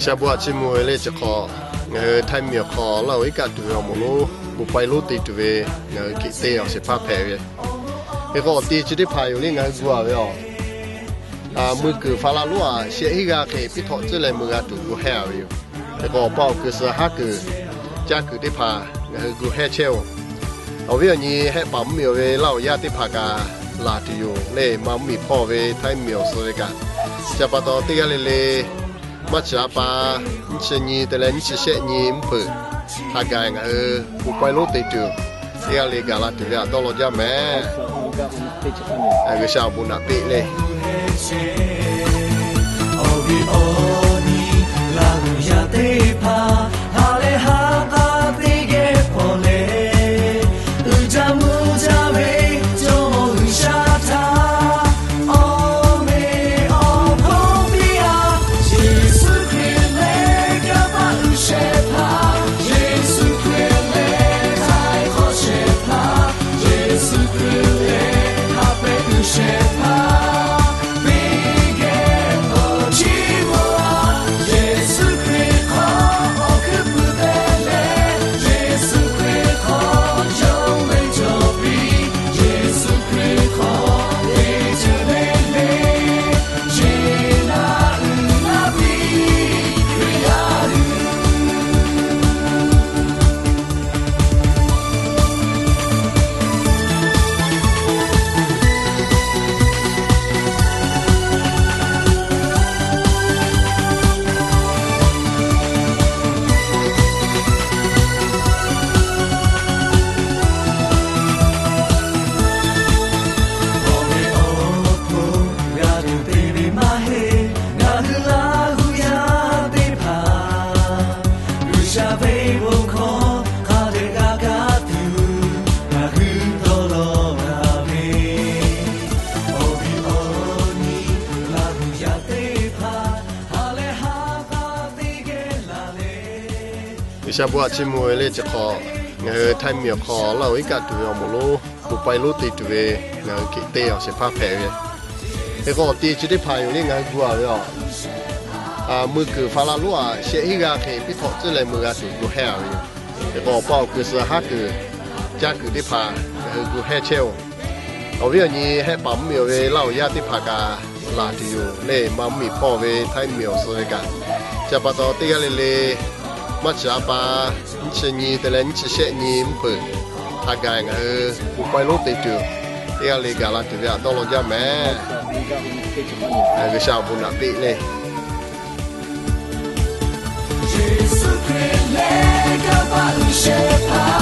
Sha bon aꞈ chi mvuh ve le chi hk'aw, ngaˬ hui Htaiˍ miˬ awˬ hk'aw Laˇ huˍ iˉ kaˆ tuˬ ve awˬ moˍ lonˉ, bon paiˇ lonˉ te tuˬ ve ngaˬ hui Hkiˆ te awˬ shehˍ hpaˇ hpehꞈ ve. Hk'e k'o awˬ te chi teˇ hpaˍ yoˬ le ngaˬ hui gu a ve aˬ. Mui kuiˬ Faˍlaˍ lonˉ aꞈ shehˆ hinˉ g'aˇ hk'e piˇ htawꞈ tcuhˉ leh meuꞈ g'a tuˬ gu hehˇ a ve yoˬ. Hk'e k'o awˬ pa awˬ kuiˬ suh haˉ kuiˬ, caˇ kuiˬ teˇ hpaˍ ngaˬ hui gu hehˇ chehˇ oˬ. Awˬ viˉ awˬ nyi hehˆ paˍ mvuhˇmiˬ awˬ ve Laˇ huˍ yaˇ teˇ hpaˍ kaꞈ laˬ tuˬ yoˬ le. Ma mvuhˇmiˬ hpawˇ ve Htaiˍ miˬ awˬ suh ve kaꞈ, chi pa taw teˇ g'aˇ le le maˇ chi a pa, nyiˇ chi nyi te leh nyiˇ chi shehˆ nyi mvuhˇ hpeuꞈ, ha ga ngaˬ hui bon paiˇ lonˉ te tuˬ, teˇ g'aˇ le gaˬ la tuˬ ve aꞈ dawˇ law jaˇ mehˍ. G'uiˬsha awˬ bon naꞈ piˇ le. Awˬ viˉ awˬ nyi Laˇ huˍ yaˇ teˇ hpaˍ, ha leh ha k'a teˇ geh hpawˇ leh, uiˍ jaˇ mvuh jaˇ ve Jawˇmawˇ G'uiˬsha htaꞈ awˬ meꞈ awˬ hponˇ piˇ a. Yeˍsuˆ Hkriꞈ lehˬ kanˇ paˆ uiˍ shehˍ hpaˇ, Yeˍsuˆ Hkriꞈ lehˬ htaiˍ hk'awꞈ shehˍ hpaˇ, Yeˍsuˆ Hkriꞈ lehˬ ha pehꞈ uiˍ shehˍ hpaˇ, teˇ geh awˬ chiˇ mvuh a. Yeˍsuˆ Hkriꞈ hk'aw awˬ hkuiˉ puiˍ te leh, Yeˍsuˆ Hkriꞈ hk'aw yawˇ ve cawˬ piˇ, Yeˍsuˆ Hkriꞈ hk'aw teˇ ceuˬ le le, yeˬ naꞈ uiˍ naˉ piˇ Hkriꞈ yaˇ G'uiˬsha bon aꞈ chiˇ mvuh ve le chi hk'aw, ngaˬ hui Htaiˍ miˬ awˬ hk'aw Laˇ huˍ iˉ kaˆ tuˬ ve awˬ moˍ lonˉ, bon paiˇ lonˉ te tuˬ ve ngaˬ hui Hkiˆ te awˬ shehˍ hpaˇ hpehꞈ ve. Hk'e k'o awˬ te chi teˇ hpaˍ yoˬ le ngaˬ hui gu a ve aˬ. Mui kuiˬ Faˍlaˍ lonˉ aꞈ shehˆ hinˉ g'aˇ hk'e piˇ htawꞈ tcuhˉ leh meuꞈ g'a tuˬ gu hehˇ a ve yoˬ. Hk'e k'o awˬ pa awˬ kuiˬ suh haˉ kuiˬ, caˇ kuiˬ teˇ hpaˍ ngaˬ hui gu hehˇ chehˇ oˬ. Awˬ viˉ awˬ nyi hehˆ paˍ mvuhˇmiˬ awˬ ve Laˇ huˍ yaˇ teˇ hpaˍ kaꞈ laˬ tuˬ yoˬ le. Ma mvuhˇmiˬ hpawˇ ve Htaiˍ miˬ awˬ suh ve kaꞈ, chi pa taw teˇ g'aˇ le le maˇ chi a pa, nyiˇ chi nyi te leh nyiˇ chi shehˆ nyi mvuhˇ hpeuꞈ, ha ga ngaˬ hui bon paiˇ lonˉ te tuˬ, teˇ g'aˇ le gaˬ la tuˬ ve aꞈ dawˇ law jaˇ mehˍ. G'uiˬsha awˬ bon naꞈ piˇ le. Yeˍsuˆ Hkriꞈ lehˬ kanˇ paˆ uiˍ shehˍ hpaˇ,